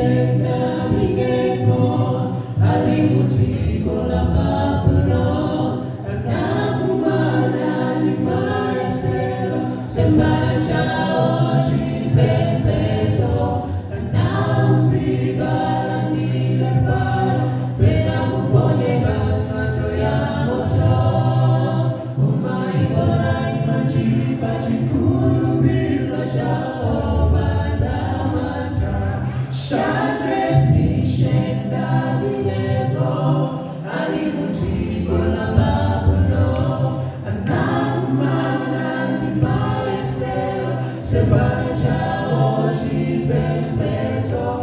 Meshach na Abednego ali mudziko la Babulo, anakumana ndi mayesero, semphana chawo chipembedzo, anauzidwa alambire fano, pena kuponyedwa m'ng'anjo ya moto, koma iwo anaima nji pa chikhulupiriro chawo opanda mantha. Shadrach, Meshach na Abednego ali mudziko la Babulo, anakumana ndi mayesero, semphana chawo chipembedzo.